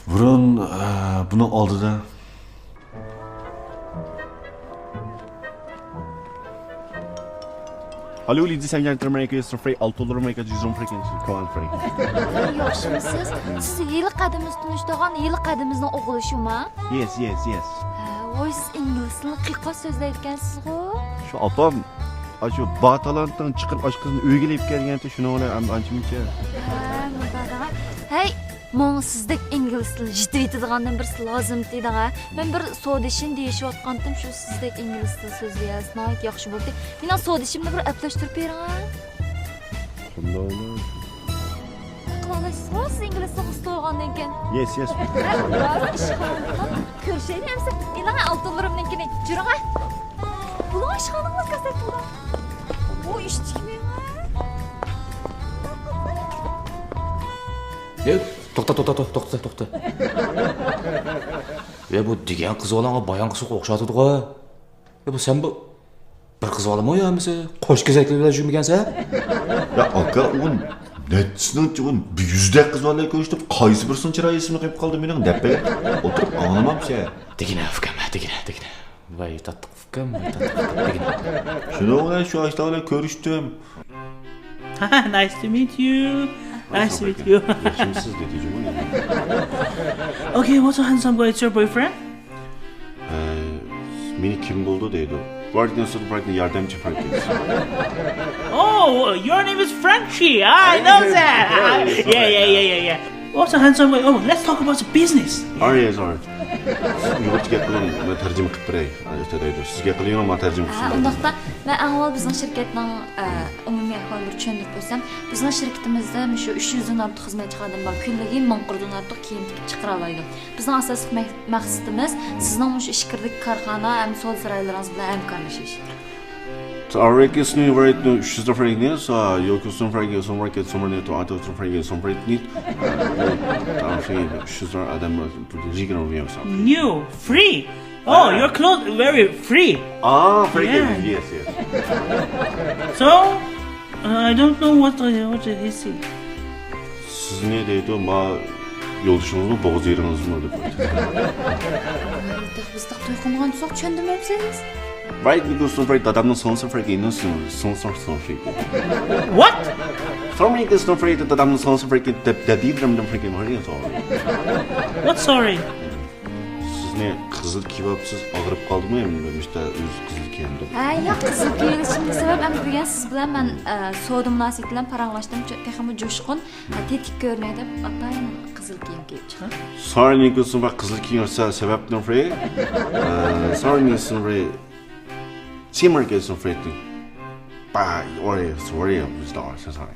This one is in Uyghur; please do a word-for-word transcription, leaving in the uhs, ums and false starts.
بۇرۇن، ئە، بۇنىڭ ئالدىدا. Hello, ladies and gentlemen, request free, ئالتۇنلىرىم، request يۈزۈم free، come on free. ياخشىمۇسىز؟ سىز ھېلىقى ئادىمىز تونۇشتۇرغان ھېلىقى ئادىمىزنىڭ ئوغلى شۇما؟ Yes, yes, yes. ھە، ۋوي، سىز ئىنگلىز تىلىنى قىيقاس سۆزلەيدىكەنسىزغۇ؟ شۇ ئاپام، ئاشۇ بار تالانتىڭ چىقىرىپ ئاشۇ قىزنى ئۆيگە ئېلىپ كەلگەنتى، شۇنىڭ بىلەن ئەم-، ئانچە-مۇنچە. ھە، مۇنداق دەڭە. ھەي، ماڭا سىزدەك ئىنگلىز تىلى يېتىۋېتىدىغاندىن بىرسى لازىمتى دەڭە. مەن بىر سودىشىنى دېيىشىۋاتقانتىم، شۇ سىزدەك ئىنگلىز تىلى سۆزلىيەلىسە ناھايىتى ياخشى بولدى. مېنىڭ سودىشىمنى بىر ئەپلەشتۈرۈپ بېرىڭە. قانداقلا؟ قىلالايسىزغۇ، سىز ئىنگلىز تىلى ئۇستا بولغاندىن كېيىن. Yes, yes. ھە، راست ئىش قىلىڭ. كۆرۈشەيلى ئەمسە. ئېلىڭە ئالتۇنلىرىمنىڭكىنى. جۈرۈڭە. بۇلۇڭ ئىشخانىڭىز كاسەت بۇلۇڭ. بۇ ئىشتىكمۇ؟ ئە، توختا، توختا، توختا، توختا، توختا. ئە، بۇ دېگەن قىز بالاڭغا بايان قىزغا ئوخشاۋاتىدىغۇ. ئە، بۇ سەن بۇ بىر قىز بالىمۇ يا ئەمىسە قوش كېزەكلەر بىلەن يۈرمىگەنسەن؟ يا ئاكا، ئۇ نەچچىسىنىڭ، ئۇ بىر يۈزدەك قىز بالا بىلەن كۆرۈشتۈم، قايسى بىرسىنىڭ چىرايى ئېسىمدىن قېلىپ قالدى مېنىڭ دەپ بېرىپ ئولتۇرۇپ ئاڭلىمامسەن. دېگىنە ئۇكام، دېگىنە، دېگىنە. ۋاي تاتلىق ئۇكام، ۋاي تاتلىق ئۇكام، دېگىنە. شۇنىڭ بىلەن شۇ ئاشۇلار بىلەن كۆرۈشتۈم. Nice to meet you. Nice to meet you. ياخشىمۇسىز دېدى جۇمۇ يەنە. Okay, what's a handsome guy? It's your boyfriend? ئە، مېنى كىم بولىدۇ دەيدۇ. ۋاردىن سۇپرايتنىڭ ياردەمچى فرانكىز. Oh, your name is Frenchie. I know that. Yeah, yeah, yeah, yeah, yeah. What's a handsome guy? Oh, let's talk about the business. ئارىي، سورى. ئۇيغۇرچە گەپ قىلىڭ، مەن تەرجىمە قىلىپ بېرەي. ئەنە ئۆتە دەيدۇ. سىز گەپ قىلىۋېرىڭ، مەن تەرجىمە قىلىپ ئە، بېرەي. ئۇنداقتا، مەن ئەڭ ئاۋۋال بىزنىڭ شىركەتنىڭ، ئە، ئومۇمىي ئەھۋالىنى بىر چۈشەندۈرۈپ ئۆتسەم، بىزنىڭ شىركىتىمىزدە مۇشۇ ئۈچ يۈزدىن ئارتۇق خىزمەتچى خادىم بار. كۈنلۈكى مىڭ قۇردىن ئارتۇق كىيىم تىكىپ چىقىرالايدۇ. بىزنىڭ ئاساسلىق مەق-، مەقسىتىمىز سىزنىڭ مۇشۇ ئىچكىرىدىكى كارخانا ھەم سودا سارايلىرىڭىز بىلەن ھەمكارلىشىش. So our rate is new rate, no, she's the free, so your custom free, some free, some free, to other some free, some free, need. She's the other, the legal review, so. New, free. Oh, your clothes very free. Ah, free, yeah. Yes, yes. So, uh, I don't know what, uh, what is it. سىزنى دەيدۇ، ما يولدىشىڭىزمۇ بوغۇز يېرىڭىزمۇ دەپ ئېيتىدۇ. بىز توي قىلمىغان تۇرساق چۈشەندۈرمەمسىز؟ Right, because some free دادامنىڭ سىڭلىسى free، ئىنىڭ سىڭلىسى، سىڭلىسى free. What? Some free، some free دادامنىڭ سىڭلىسى free دەپ، دەپ دېدىم، free، sorry. What sorry? سىزنى قىزىل كىيىۋاپسىز، ئاغرىپ قالدىمۇ ئەمدى مۇشتا ئۆزى قىزىل كىيەمدۇ؟ ھە، ياق، قىزىل كىيىۋېلىشىمنىڭ سەۋەب ئەمدى بۈگۈن سىز بىلەن مەن، ئە، سودا مۇناسىۋىتى بىلەن پاراڭلاشتىم، چۆ-، تېخىمۇ جۇشقۇن، ئە، تېتىك كۆرۈنەي دەپ ئاتايىن قىزىل كىيىم كىيىپ چىقتىم. Sorry، نېمە قىلسۇن، بۇ قىزىل كىيىڭ سەۋەبتىن free. ئە، sorry، نېمە قىلسۇن free. سىمر كەلسۇن free. با، sorry، sorry، sorry.